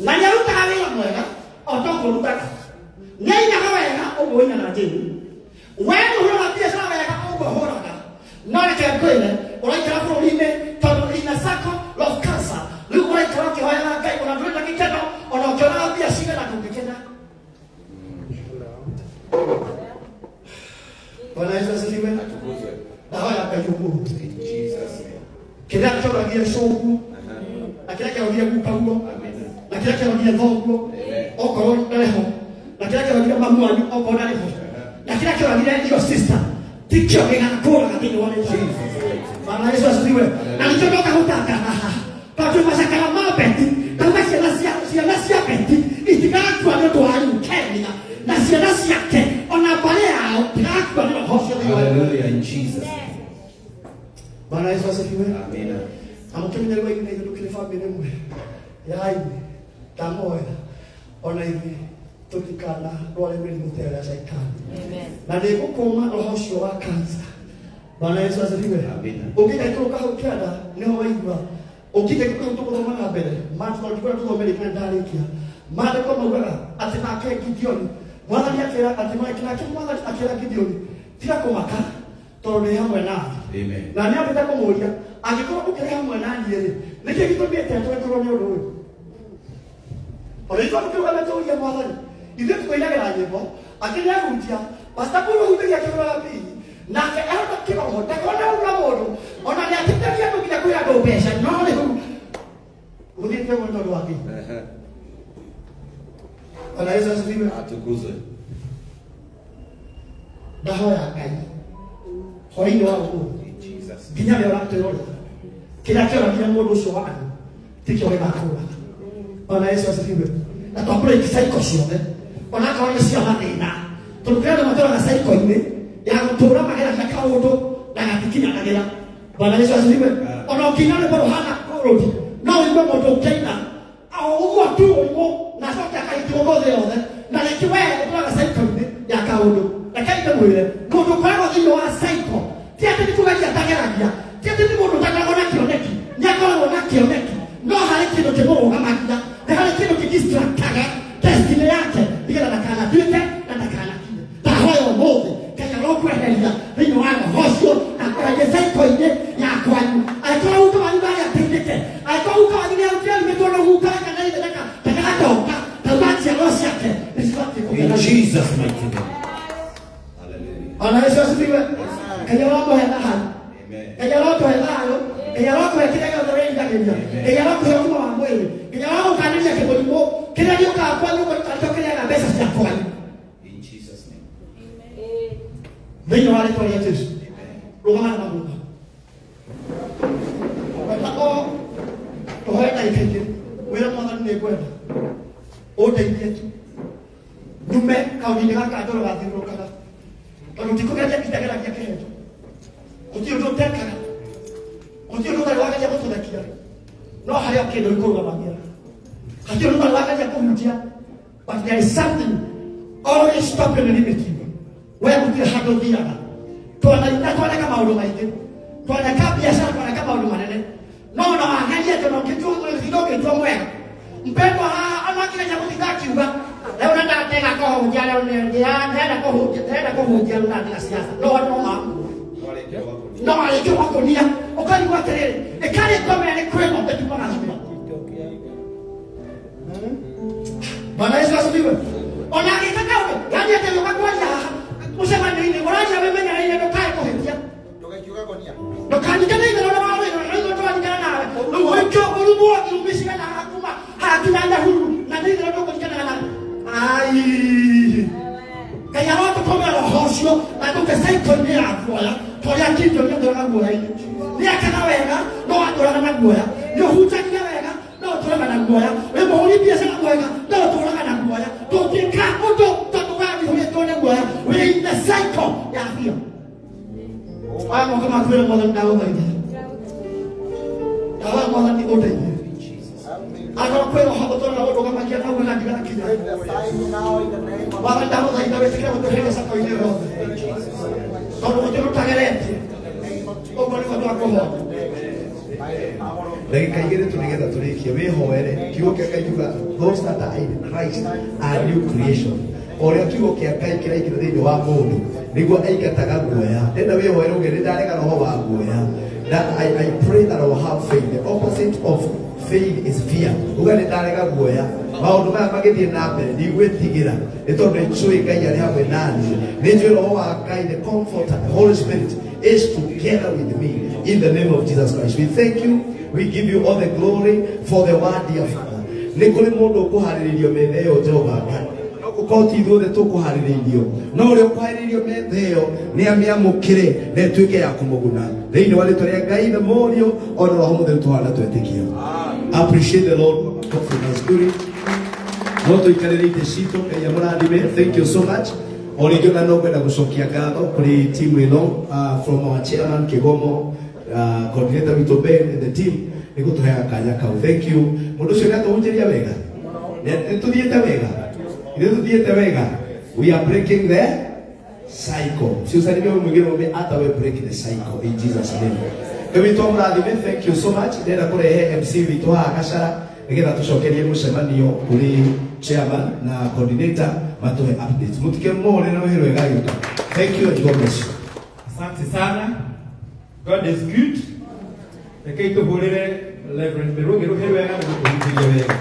Na nĩarutaga wĩra mwega o ta ũguo ũrutaga. Nĩainaga wega ũguo ũinaga Jane. We nĩũhũraga biacara wega ũguo ũhũraga. No reke ngwĩre ũraikara bũrũri-inĩ tondũ in a circle of cancer. Rĩu ũraikara ũkĩhoyaga Ngai ona ndũrĩ na gĩkeno ona ũkĩonaga mbia cigana ndũngĩkena. Bwana Yesu asifiwe. Atukuzwe. Ndahoya Ngai ũmũthĩ. In Jesus' name. Kĩrĩa kĩoragie cũguo na kĩrĩa kĩoragie gukaguo Amen. na kĩrĩa kĩoragie thoguo okorwo ndarĩ ho na kĩrĩa kĩoragie mamu wanyu okorwo ndarĩ ho na kĩrĩa kĩoragie your sister tikĩo gĩgakũraga thĩinĩ wa rĩtwa. Bwana Yesu asifiwe. Na nĩkĩo ndoka gũtangatha haha tondũ macakaya ma Beti ndauga ciana cia Beti itigakua nĩ ũndũ wa leukemia na ciana ciake ona mbarĩ yao itigakua nĩ roho ũcio thĩinĩ wa rĩtwa. Hallelujah. In Jesus' name. Bwana Yesu asifiwe. Amen. Na mũkĩmenya rĩu aingĩ na ithuĩ tũkĩrĩ bamĩrĩ ĩmwe ya ithe ndamoya ona ithuĩ tũtikanarware mĩrimũ ta ĩyo ya caitani. Na nĩngũkũma roho ũcio wa cancer. Bwana Yesu asifiwe. Amen. Ũngĩgaikũrũka hau kĩanda nĩho waigua ũngĩgaikũrũka hau tũgũthoma na mbere maandĩko ndikũrĩa tũthome rĩngĩ na ndarĩkia maandĩko maugaga atĩ nake Gideoni mwathani akĩra atĩ nake mwathani akĩra Gideoni tiga kũmaka tondũ ndĩ hamwe nawe. Amen. Na nĩambĩte kũmũria angĩkorwo ũkĩrĩ hamwe na niĩ rĩ nĩkĩ gĩtũmĩte tũrekerwo nĩ ũndũ ũyũ? Ona ithuĩ tũkĩrũgama tũrie mwathani ithuĩ tũkũinagĩra nyĩmbo akĩnĩahunjia pasta Paul ahunjagia akĩgũraga mbiri nake ahota kĩroho ndakona ũndũ wa mũndũ ona nĩatĩtagia andũ nginya kwĩ andũ mbeca no rĩu gũthiĩte ũguo nĩ tondũ wa kĩ? Bwana Yesu asifiwe. Atukuzwe. Ndahoya Ngai hwaĩ-inĩ wa ũmũthĩ In Jesus' name. nginya rĩrĩa ũratwĩrorera kĩrĩa kĩoragia mũndũ ũcio wanyu tikĩo gĩgakũraga. Bwana Yesu asifiwe. Na twa break cycle ciothe ona akorwo nĩ cia mathĩna tondũ kũrĩ andũ matũraga cycle-inĩ ya gũtũra mageragia kaũndũ na gatikinyanagĩra. Bwana Yesu asifiwe. Ona ũkĩina rwĩmbo rũhana kũrũti no ũigue mũndũ ũkĩina o ũguo tu ũrimũ na acoke akahikio ũmũthĩ yothe na rĩngĩ we ũtũraga cycle-inĩ ya kaũndũ. Reke ndĩmwĩre mũndũ ũkoragwo thĩinĩ wa cycle ti atĩ nĩ kũgeria atageragia ti atĩ nĩ mũndũ ũtakoragwo na kĩoneki nĩ akoragwo na kĩoneki no harĩ kĩndũ kĩmũrũgamagia nĩ harĩ kĩndũ kĩdistractaga destiny yake nĩgetha ndakanatuĩke na ndakanakinye. Ndahoya ũmũthĩ Ngai arokweheria thĩinĩ wa roho ũcio na akweherie cycle-inĩ ya kwanyu. Angĩkorwo guka wanyu ndarĩ ateithĩke angĩkorwo guka wanyu nĩ arutĩrĩtwo nĩ guka kana ithe ndagacoka ndauga njiarwa ciake nĩ cibatiĩ kũgĩa In na Jesus' mighty name. Hallelujah. Bwana Yesu asifiwe. Ngai arokũhe thayũ. Amen. Ngai arokũhe thayũ. Ngai arokũhe kĩrĩa gĩothe wĩriragĩria. Ngai arokũhe ũgima wa mwĩrĩ. Ngai arogũkanĩria kĩmũrimũ kĩrĩa gĩũkaga kwanyu ũguo kĩrĩaga mbeca cia kwanyu. In Jesus' name. Thĩinĩ wa rĩtwa rĩa Jesu. Amen. Rũgama na magũrũ. Wenda o tũhoe ndagĩka igĩrĩ wĩre mwathani nĩ ngwenda ũndeithie tu nyume kaũndũ-inĩ gaka ndoro gathiũrũrũkaga tondũ ndikũgeria nditageragia kĩheo gũtirĩ ũndũ ũtekaga gũtirĩ ũndũ ũtarĩ wageria gũtũthekia no harĩ o kĩndũ gĩkũrũgamagia hatirĩ ũndũ ũtarĩ wageria kũhutia but there is something always stopping and limiting you. We gũtirĩ handũ ũthiaga twanaina twaneka maũndũ maingĩ twaneka biacara twaneka maũndũ manene no ona wageria tondũ ũngĩtua mwega mpendwa haha ona akĩgeria gũtinda akiuga rĩu nĩ ndatega kũhunjia rĩu ndĩrenda kũhunjia ndĩrenda kũhunjia rĩu ndatiga siasa no andũ no makuue no arĩkĩrwo gakũnia ũkarigwo atĩrĩrĩ ĩkarĩkwo mene nĩ kwĩ ng'ombe tumaga thutha. Bwana Yesu asifiwe. Ona agĩka kaũndũ yani atĩ gũka kwaria haha mũcemanio-inĩ ũraria wĩmenyereire ndũkae kũhĩtia ndũkanyitane itherũ na wawĩra na ithuĩ tũranyitana nawe rĩu ũikio ũrumwo irumi cigana haha kuma haha nginya Nyahururu na nĩ itherũ ndũkũnyitanaga nawe. Ai Ngai arotũkũmĩra roho ũcio na ndũke cycle-inĩ ya guoya ta ũrĩa Gideoni atũraga guoya-inĩ. Nĩakaga wega no atũraga na guoya nĩ ũhunjagia wega no ũtũraga na guoya wĩ mũhũri biacara mwega no ũtũraga na guoya ndũngĩka ũndũ tondũ wagĩhũrĩtwo nĩ guoya wĩ in the cycle ya fear. Aya moko makwĩra mwathani ndagũthaitha ndahoya mwathani ũndeithie Akorwo kwĩ roho ũtũraga ũndũgamagia na ugaga ndigakinya mwathani ndagũthaitha wĩtĩkĩre gũtweheria cako-inĩ yothe tondũ gũtirĩ ũtageretie ũguo nĩguo twakũhoya. Ndagĩka igĩrĩ tu nĩgetha tũrĩkie wĩhoere kiugo kĩa Ngai kiuga those that are in Christ are new creation. O ũrĩa kiugo kĩa Ngai kĩraingĩra thĩinĩ wa mũndũ nĩguo aingataga guoya. Ndenda wĩhoere uge nĩ ndarega roho wa guoya. That I pray that I will have faith. The opposite of faith is fear. Uga nĩ ndarega guoya. Maũndũ maya magĩthiĩ na mbere ndigwĩtigĩra nĩ tondũ nĩ njũĩ Ngai arĩ hamwe naniĩ. Nĩ njũĩ roho wa Ngai, the comforter, the Holy Spirit is together with me in the name of Jesus Christ. We thank you. We give you all the glory for the word, dear Father. Nĩ kũrĩ mũndũ ũkũharĩrĩrio metha ĩyo Jehova Ngai. No gũkorwo ti ithuothe tũkũharĩrĩirio no ũrĩa ũkũharĩrĩirio metha ĩyo nĩ amĩamũkĩre na ĩtuĩke ya kũmũguna thĩinĩ wa rĩtwa rĩa Ngai na Mũriũ ona Roho Mũtheru tũhana twetĩkia. Appreciate the Lord for us. No tũikarĩre itĩ citũ. Ngai amũrathime. Thank you so much. O rĩngĩ ona no ngwenda gũcokia ngatho kũrĩ team ĩno, from our chairman Kigomo, coordinator witũ Ben and the team nĩ gũtũheaga kanya kau. Thank you. Mũndũ ũcio nĩ atũhunjĩria wega. Nĩ tũthiĩte wega, ithuĩ tũthiĩte wega. We are breaking the cycle. Usiusalimie huyu mwingine mwambie hata we break the cycle in Jesus' name. Ngai witũ amũrathime. Thank you so much. Ndĩrenda kũrehe MC witũ haha Gacara nĩgetha tũcokerie mũcemanio kũrĩ chairman na coordinator matuhe updates. Mũtike mũhũrĩre rũhĩ rwega gĩũka. Thank you and God bless you. Asante sana. God is good. Rekei tũhũrĩre Reverend Mirugi rũhĩ rwega nĩ gũtũhunjĩria wega.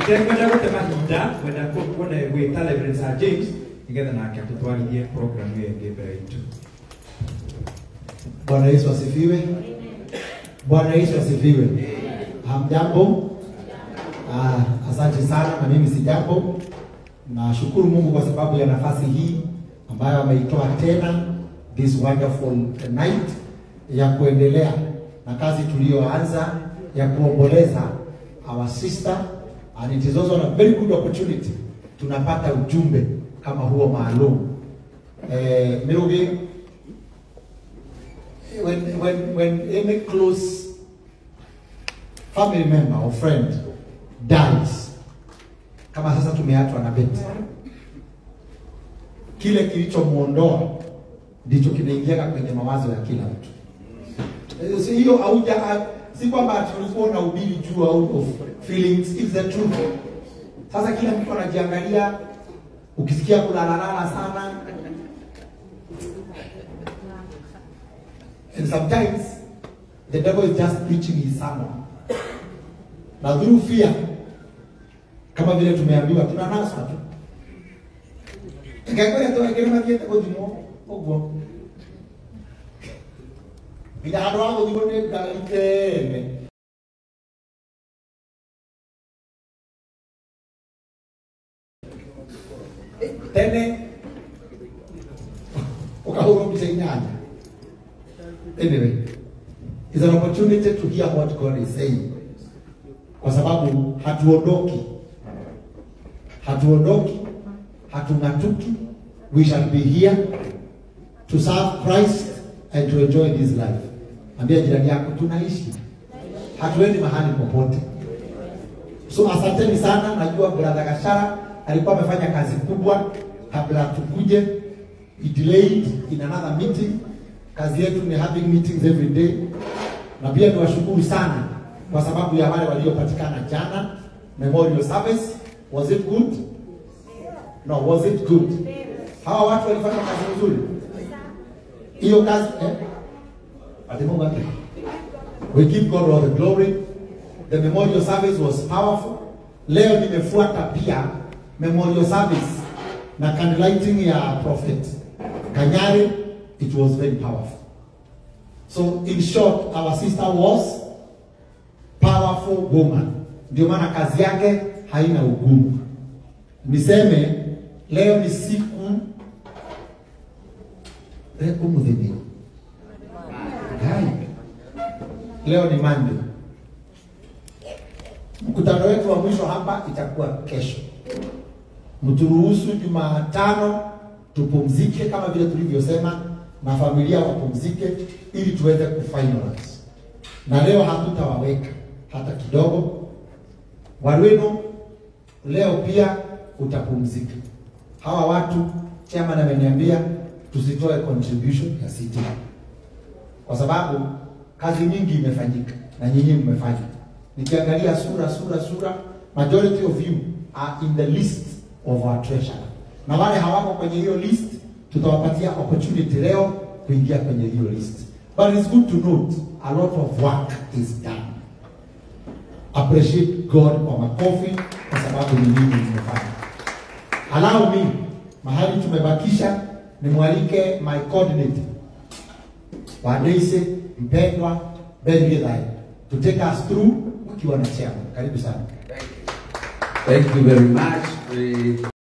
Itekwenda gũte mahinda, kwenda kuona gwĩta Reverend Sir James nĩgetha nake atũtwarithie program ĩyo ĩngĩ mbere itũ. Bwana Yesu asifiwe. Bwana Yesu asifiwe. Hamjambo? Asante sana, na mimi sijambo. Nashukuru Mungu kwa sababu ya nafasi hii ambayo ameitoa tena this wonderful night ya kuendelea na kazi tuliyoanza ya kuomboleza our sister, and it is also a very good opportunity tunapata ujumbe kama huo maalum. Mirugi, when any close family member or friend dies, kama sasa tumeachwa na Betty, kile kilichomuondoa ndicho kinaingia kwenye mawazo ya kila mtu. Si hiyo hauja, si kwamba ati ulikuwa unahubiri juu out of feelings, it's the truth. Sasa kila mtu anajiangalia, ukisikia kulalala sana. And sometimes the devil is just preaching his sermon. Na through fear, kama vile tumeambiwa tunanaswa tu. Ikakwenda tu akiri mathiete guthimwo uguo. Nginya handũ ha gũthimwo nĩ ngari tene. Tene ukahũrwo mbica inyanya. Anyway, it's an opportunity to hear what God is saying. Kwa sababu hatuondoki. Hatuondoki, hatung'atuki. We shall be here to serve Christ and to enjoy this life. Ambia jirani yako tunaishi. Hatuendi mahali popote. So asanteni sana. Najua brother Gashara alikuwa amefanya kazi kubwa kabla tukuje. He delayed in another meeting. Kazi yetu ni having meetings every day. Na pia niwashukuru sana kwa sababu ya wale waliopatikana jana. Memorial service, was it good? No, was it good? Hawa watu walifanya kazi nzuri. Hiyo kazi Ati Mungu ati. We give God all the glory. The memorial service was powerful. Leo nimefuata pia memorial service na candlelighting ya Prophet Kanyari. It was very powerful. So in short, our sister was powerful woman. Ndio maana kazi yake haina ugumu. Niseme leo ni siku umuthini. Hai. Leo ni Monday. Mkutano wetu wa mwisho hapa itakuwa kesho. Mturuhusu Jumatano tupumzike kama vile tulivyosema, na familia wapumzike ili tuweze kufinalize. Na leo hatutawaweka hata kidogo. Warweno leo pia utapumzika. Hawa watu chairman ameniambia tusitoe contribution ya city, kwa sababu kazi nyingi imefanyika na nyinyi mmefanya. Nikiangalia sura, majority of you are in the list of our treasurer. Na wale hawako kwenye hiyo list, tutawapatia opportunity leo kuingia kwenye hiyo list. But it's good to note a lot of work is done. Appreciate God kwa makofi kwa sababu ni nini nimefanya. Allow me, mahali tumebakisha, nimwalike my coordinator Wadeise mpendwa Ben Githae to take us through wakiwa na chairman. Karibu sana. Thank you very much.